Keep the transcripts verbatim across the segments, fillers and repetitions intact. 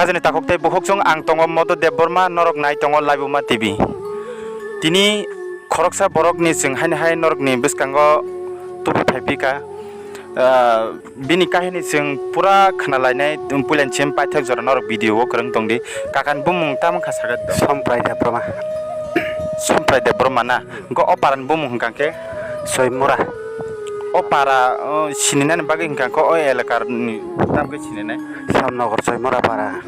Hajani takhuk tei bukhuk chwng ang tongo Modo Debbarma, norok nai tongo Laibuma T V. Tini khoroksa borokni chwng haini hai norokni bwskango tubui phai phika. Ah, bini kahini chwng pura khna lainai, puilani sim paithak jora norok video o kwrwng tongdi. Kakani bumung tamo kha sakha? Somprai Debbarma. Somprai Debbarma na? Hwnkhe o parani bumung hwnkha khe? Soimura. O para, o, sininani bagwi hwnkha khe o elakani tamo khe sininai? Samnogor Soimura para.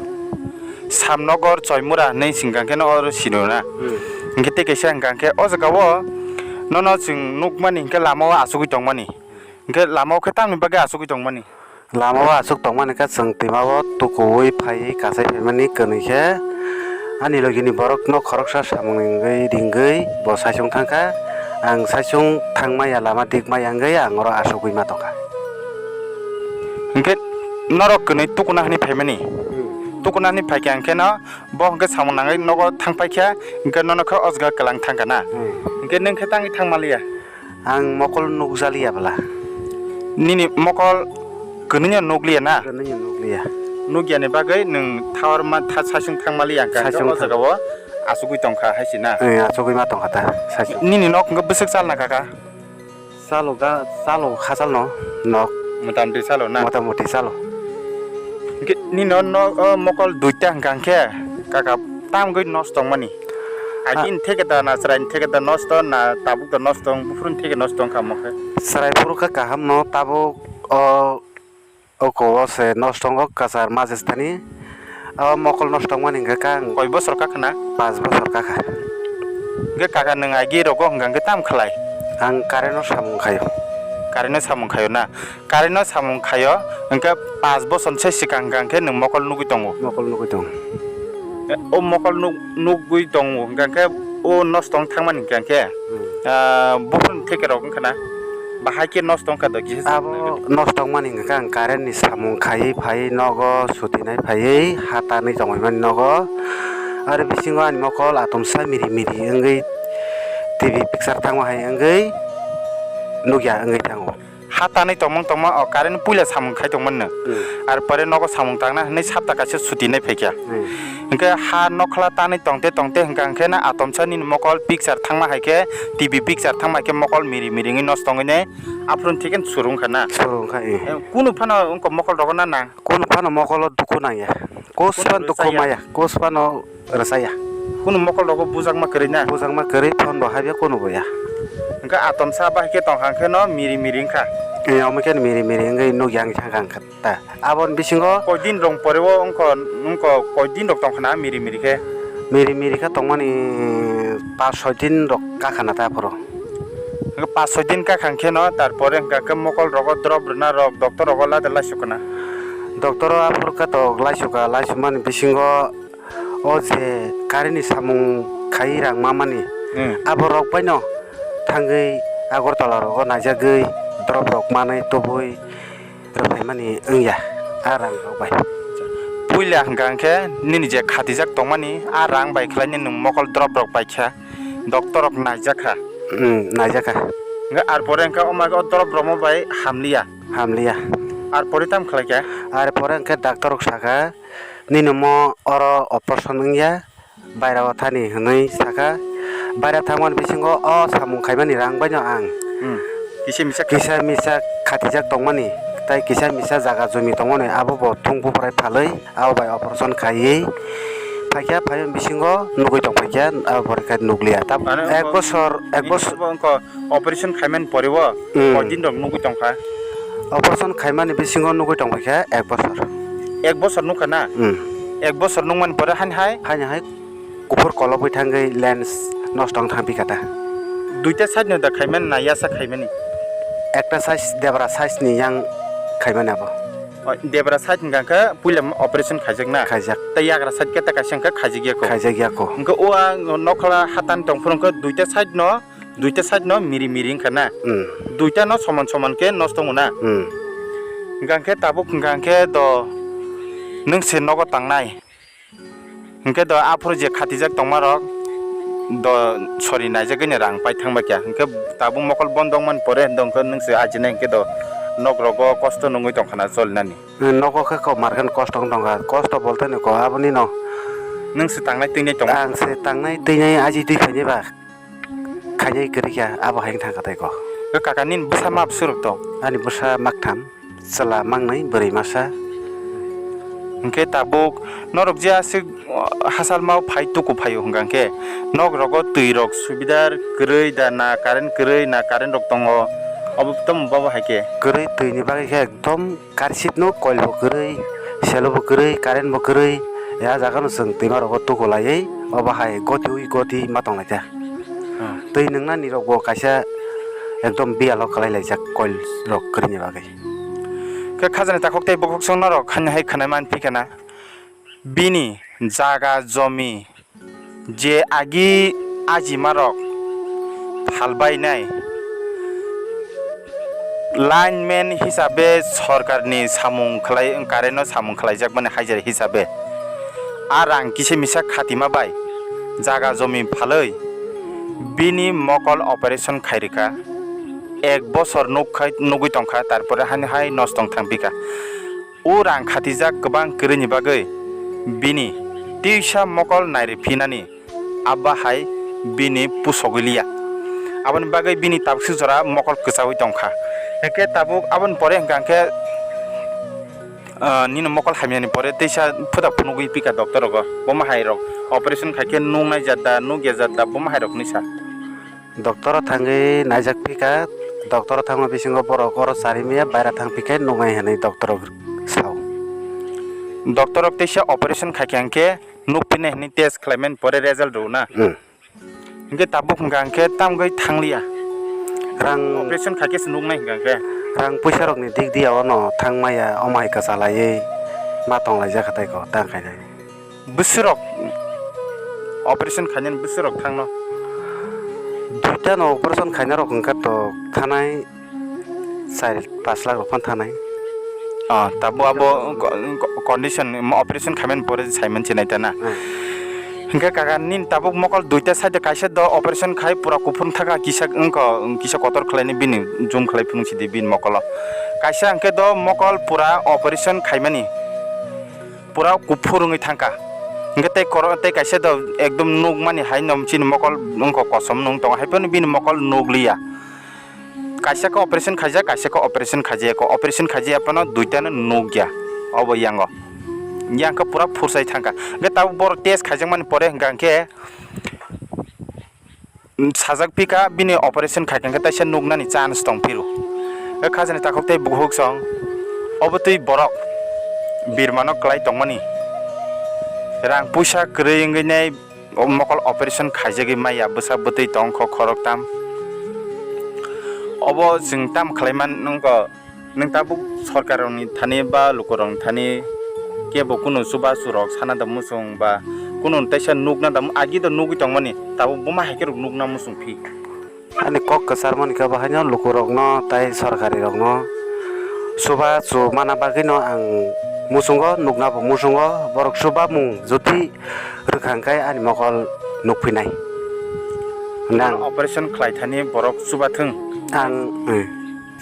Samnogor Choimura hinwi singkang khe no oro sino na. Hmm. Hingke tei kaisa hingkang khe o jaga o nono chwng nukmani hingke lama o asugwi tongmani. Hingke lama o khe tamni bagwi asugwi tongmani? Lama o asuk tongmani khe chwng twima o tukuwi phaiwi kasai phaimani kwnwi khe ani logi ni borok no khoroksa samung wngwi ringwi bo saichung thangkha. Ang saichung thangmaya lama dikmaya wngwi ang oro asugwi ma tongkha. Hingke norok kwnwi tukuna hwnwi phaimani? Hmm. Tukuna hwnwi phaikha hingke no bo hingke samung nangwi nogo thangpaikha, hingke nono khe o jaga kwlang thangkha na? Hmm. Hingke nwng khe tangwi thangmaliya? Ang mokol nukjaliya bwla. Nini mokol kwnwino nukliya na? Kwnwino nukliya. Nukyani bagwi nwng thawar ma tha saichung thangmaliya hingke o jaga o asugwi tongkha hai se na? Eh, asugwi ma tongkha ta saichung. Nini nok hingke bwswk chalna kaka? Chalo ga, chalo hachal no nok. Motamoti chalo na? Motamoti chalo. Hingke nini no, no, o mokol duita hingka hingke kaka tamgwi nosto wngmani? Ah. Agini theke da na chwraini theke da nosto na tabuk da nosto wng, buphuruni theke nosto wngkha omo khe? Chwrai phuru khe kaham no tabuk o Oko o se nosto wngo kwchar majestani. O mokol nosto wngmani hwnkhe kha ang. Koi bosor kakha na? Panch bosor kakha. Hwnkhe kaka nwng agi rogo hwnkha hwnkhe tam khlai? Ang current no samung khaio. Current no samung khaio na? Current no samung khaio hwnkhe panch bosor se swkang hwnkha hwnkhe nwng mokol nugwi tongo? Mokol nugwi tongo. O mokol nuk-, nugwi tongo hwnkha hwnkhe o nosto wng thangmani hwnkha hwnkhe, hmm, ah, buphuruni theke rok wngkha na? Bahai khe nosto wngkha da kisa. Abo nosto wngmani hwnkha khe ang current ni samung khaiwi phaiwi nogo sutinai phaiwi ha tanwi tongwi mani nogo. Aro bisingo ani mokol atomsa miri miri wngwi T V picture tangma hai wngwi nukya wngwi thango. Ha tanwi tongmung tongma o current puila samung khai tongmani no. Hmm. Ar pore nogo samung tangna hwnwi sapta kaisa sutinai phaikha. Hmm. Hwnkhe ha nokhla tanwi tongte tongte hwnkha hwnkhe na atomsa nini mokol picture thangma hai khe T V picture thangma hai khe mokol miri miri wngwi nosto wngwi nai. Aphuru thikhe suru wngkha na? Suru wngkha, eh. Eh, kunu phano wngkha mokol rogo na nang? Kunu phano mokolo dukhu nangya. Kunu phano dukhu rwchaya? Maya, kunu phano rwchaya. Kunu mokol rogo bujakma kwrwi na? Bujakma kwrwi, phone bo habya kunu bo ya. Hwnkhe atomsa bahai khe tongkha hwnkhe no miri miri wngkha? Eh, omo khe miri miri wngwi nukya wngkha ta. Aboni bisingo koidin rok pore o wngkha, wngkha koidin rok tongkha na miri miri khe? Miri miri khe tongmani pas soi din rok kakha na ta aphuru. Hwnkhe pas soi din kakha hwnkhe no, tarpore hwnkha khe mokol rogo drop rwna rok doctor rogo lada laisuk kana? Doctor o aphuru khe to laisuk ka, laisuk mani bisingo o je current ni samung khai rang mamani, hmm, abo rok bai no thangwi Agartala rogo naijagwi drop rok manwi tubui rwphaimani wngya a rang rok bai. Puila hwnkha hwnkhe nini je khatijak tongmani a rang bai khlainwi nwng mokol drop rok paikha, doctor rok naijakha. Hmm, naijakha. Hwnkhe ar pore hwnkhe o mai o drop rokma bai hamliya. Hamliya. Ar pore tamo khlaikha? Ar pore hwnkhe doctor rok sakha, nini omo oro operation wngya. Baira o thani hwnwi sakha. Baira thangmani bisingo o samung khaimani rang baino ang, hmm, kisa misa kha- kisa misa khatijak tongmani, tei kisa misa jaga jumi tongmani, abo bo thung buprai phalwi abo bai operation khaiwi phaikha, phaimani bisingo nugwi tongphaikha, abo pore khe nukliya. Tab-, mane ek bo-, bosor, ek bini bosor bo wngkha operation khaimani pore o, hmm, koi din rok nugwi tongkha? Operation khaimani bisingo nugwi tongphaikha ek bosor. Ek bosor nukha na? Hmm. Ek bosor nukmani pore hani hai? Hani hai kuphur kolobwi thangwi lens nosto wng thangphi kha ta. Duita side no da khaimani na yasa khaimani? Ekta side debra side ni yang khaimani abo. O, debra side hwnkha khe puila operation khaijak na? Khaijak. Tei yagra side khe ta kaisa hwnkha khaijak ya kho? Khaijak ya kho. Hwnkhe o ang nokhla hatani tongphuru hwnkhe duita side no, duita side no miri miri wngkha na? Hmm. Duita no soman soman khe nosto wngo na? Hmm. Hwnkha khe tabuk hwnkha khe do nwng se nogo tangnai. Hwnkhe do aphuru je khatijak tongmarok do sori naijagwino rang pai thangbai kha. Hwnkhe tabuk mokol bondo wngmani pore do hwnkhe nwng se ajinai hwnkhe do nok rogo kosto nungwi tongkha na cholinani? Nogo khe kok markhen kosto wng tongkha, kosto bolte ni kok aboni no. Nwng se tangnai twinai tong? Ang se tangnai twinai aji twi phainai ba khainai kwrwi kha, abo hai wng thangkha tei kok. Kaka nini bwsa map surok tong? Ani bwsa maktham. Chwla mangnwi bwrwi masa. Hwnkhe tabuk norok je aswk, uh, hasalmao phai tuku phaio hwnkha hwnkhe nok rogo twi rok subidar kwrwi da na current kwrwi na current rok tongo obo tamo babo hai khe? Kwrwi twi ni bagwi khe ekdom karsitno coil bo kwrwi, selo bo kwrwi, current bo kwrwi, ya jaga no chwng twima rogo tuku laiwi obo hai goti ui goti ma tong lai kha. Hmm. Twi nwngnani rok bo kaisa ekdom biyalo kwlai laijak coil rok kwrwini bagwi. Khe khajani takhuk tei bukhuk chwng norok hani hai khwnai man phi khana bini jaga jomi je agi ajima rok phalbai nai lineman hisabe sorkarni samung khlai, current no samung khlaijak mani haijar hisabe. A rang kisa misa khatima bai jaga jomi phalwi bini mokol operation khairikha, ek bosor nuk khai, nugwi tongkha, tarpore hani hai nosto wng thangpikha. O rang khatijak kwbang kwrwini bagwi bini twisa mokol nairiphinani abba hai bini pusogwi liya. Aboni bagwi bini tabukse jora mokol kwchaui tongkha. Hwnkhe tabuk aboni pore hwnkha hwnkhe, ah, nini mokol hamyani pore teisa phuda phunugwi pika doctor rogo. Boma hai rok operation khaikhe nuknai jat da, nukya jat da, boma hai rok hinwi sa. Doctor o thangwi naijak phika, doctor o thangma bisingo borok oro chari maya baira thang phikhe nuknai hinwi doctor rok sao. Doctor rok teisa operation khaikhe hwnkhe nukphinai hinwi test khlaimani pore result rwna. Hmm. Hwnkhe tabuk hwnkha hwnkhe tamgwi thangliya. Rang operation khaikhe se nuknai hwnkha hwnkhe. Rang puisa rokni dik diya ono thangmaya, omo hai kwchalaiwi ma tonglaijak kha tei kok tang khainai. Bwswrok operation khainani bwswrok thangno? Duita no operation khainai rok hwnkha to thanai char pas lakh rok phano thanai. Ah, tabo abo co-, co-, condition, operation khaimani pore saiman chinai ta na? Hmm. Hwnkhe kaka nini tabuk mokol duita side kaisa do operation khai pura kuphur thaka kisa wngkha, kisa kotor khlaini bini zoom khlai phunuk sidi bini mokolo. Kaisa hwnkhe do mokol pura operation khaimani. Pura kuphur wngwi thangkha. Hwnkhe tei koro-, tei kaisa do ekdom nukmani hai no chini mokol wngkha kosom nung tongo, hai phano bini mokol nukliya. Kaisa khe operation khaijak, kaisa khe operation khaijaya kho, operation khaijaya phano duitano nukya obo yango. Yang khe pura phursai thangkha. Hwnkhe tabuk borok test khaijakmani pore hwnkha hwnkhe, sajak pika bini operation khaikha hwnkhe taisa nuknani chance tong phiru. Khe khajani takhuk tei bukhuk song obo twi borok birmano kwlai tongmani rang puisa kwrwi wngwi nai mokol operation khaijagwi maya bwsa bwtwi tongkho khoroktham. Obo chwng tam khlaiman wngkha. Nwng tabuk sorkarrokni thani ba lukurokni thani kebo kunu chubachu rok sana da muchung ba kunu teisa nukna da mu-, agi do nugwi tongmani, tabuk buma hai khe rok nukna muchung phi. Ani kok kwcharmani khe bo haino lukurokno tai sorkarirokno chubachu mana bagwino ang muchungo, nuknabo muchungo, borok chubamung jotwi rwkha hwnkhe ani mokol nukphinai. Nang operation khlai thani borok chubathwng. Ang, eh.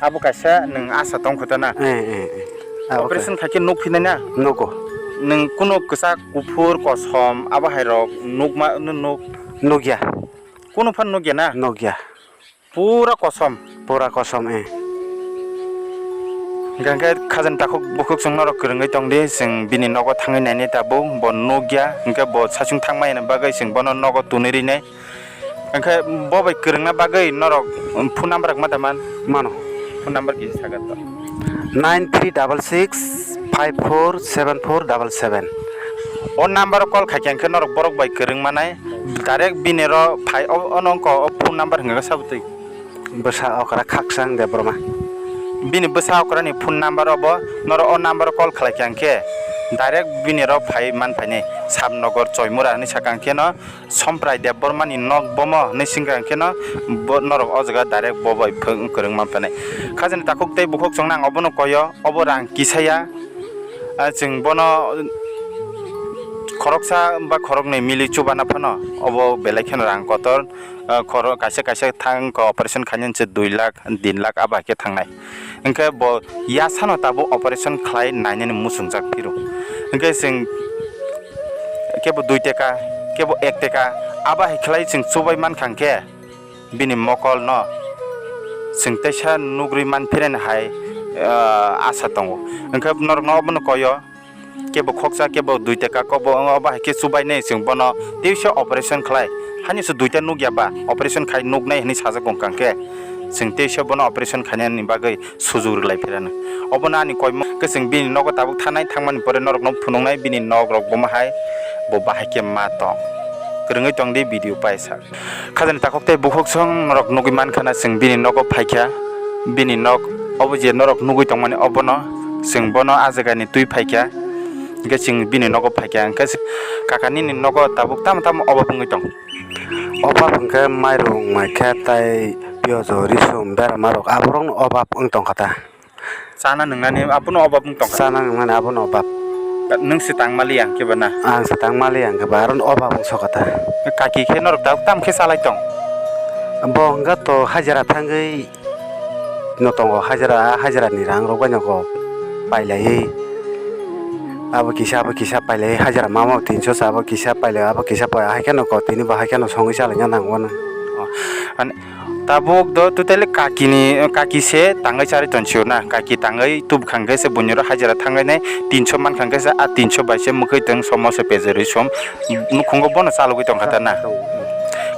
Abo kaisa nwng asa tong kho ta na? Eh, eh, eh. Abo operation kha khe nuk phinai na? Nugo. Nwng kuno kwchak, kuphur, kosom abo hai rok nukma, nu-, nuk? Nukya. Kuno phan nukya na? Nukya. Pura kosom? Pura kosom, eh. Hingkha khe khajani takhuk bukhuk chwng norok kwrwngwi tong di, chwng bini nogo thangwi nainai tabuk, bo nukya, hingkhe bo saichung thangmani bagwi chwng bono nogo twnwi rinai. Hingkhe bo bai kwrwngna bagwi norok phone number rok ma da man? Mano. Phone number kisa sagar to. Nine three double six five four seven four double seven. O number o call khai khe hingkhe norok borok bai kwrwng manai, direct bini ro phai o, ono wngkha o phone number hingkha khe sabutwi. Bwsa okra Khakchang Debbarma. Bini bwsa okrani phone number obo, norok o number o call khlai kha hwnkhe direct bini ro phai man phainai, Sabnogor Choimura hinwi sakha hwnkhe no Somprai Debbarmani nok bomo hinwi swngkha hwnkhe no bo norok o jaga direct bo bai phwng kwrwng man phainai. Khajani takhuk tei bukhuk chwngno ang obono koyo, obo rang kisaya, ah, chwng bono Khoroksa ba khoroknwi mili chubana phano obo belai kheno rang kotor, ah, khoro-, kaisa kaisa thang ko operation khainani se dui lakh, tin lakh abo hai khe thangnai. Hwnkhe bo yasano tabuk operation khlai nainani muchungjak phiro. Hwnkhe chwng kebo dui teka, kebo ek teka, abo hai khlai chwng chubai mankha hwnkhe bini mokolno chwng teisa nugrwi manphirani hai, ah, asa tongo. Hwnkhe norokno obono koyo, kebo khoksa, kebo dui teka, kobo obo hai khe chubainai chwng bono teisa operation khlai. Hani se duita nukya ba operation khai nuknai hwnwi sajak wngkha hwnkhe chwng teisa bono operation khainani bagwi sujuk rwlai phirano. Obono ani koimung khe chwng bini nogo tabuk thanai, thangmani pore norokno phunuknai bini nok rok buma hai bo bahai khe ma tong. Kwrwngwi tong di video paisa. Khajani takhuk tei bukhuk song norok nugwi mankha na chwng bini nogo phaikha, bini nok obo je norok nugwi tongmani obono chwng bono ah jagani twi phaikha, hwnkhe chwng bini nogo phaikha, hwnkhe chwng kaka nini nogo tabuk tamo tamo obab wngwi tong? Obab hwnkhe mairung maikha tei piyojo risum beramarok aborokno obab wng tongkha ta. Chana nwngnani abono obab wng tongkha. Chana nwngnani abono obab. Nwng se tang maliya hwnkhe ba na? Ang se tang maliya hwnkhe ba, arono obab wng sokha ta. Kaki khe norok tabuk tamo khe chalai tong? Bo hwnkhe to hajira thangwi no tongo, hajira, hajira ni rang rok bai no kok pailaiwi. Abo kisa, abo kisa pailaiwi, hajira mama tinso sa, abo kisa pailaiwi, abo kisa pai, hai kheno kok tini bo hai kheno songwi chalaina nango no. Oh, ani, Tabuk do totally kaki ni, kaki se tangwi charwi tong sio na, kaki tangwi tubkhang khe se buini ro hajira thangwi nai tinso mankha khe se, a tinso bai se mwkhwi tong somo se pejerwi som nukhungo bono chalogwi tongkha ta na.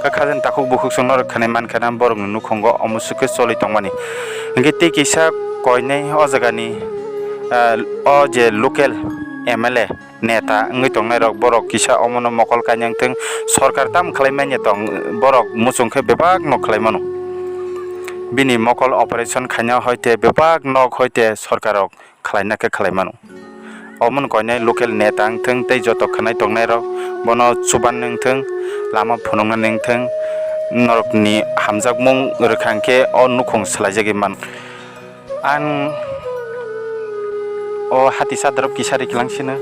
Kha khajani takhuk bukhuk song norok khanai mankha na borok ni nukhungo omo sukhe choli tongmani. Hinkhe tei kisa koinai o jaga ni, ah, o je local M L A neta wngwi tongnairok borok kisa omono mokol kainang thwng, sorkar tamo khlai manya tong, borok muchung khe bebak no khlai mano. Bini mokol operation khaina hoite bebak nok hoite sorkarrok khlaina khe khlai mano. Omono koinai local neta wng thwng tei joto khnai tongnairok bono chuban wng thwng, lama phunukna wng thwng, norokni hamjakmung rwkha hwnkhe o nukhung swlaijagwi mano. Ang o hati sadrop kisa riklang sino.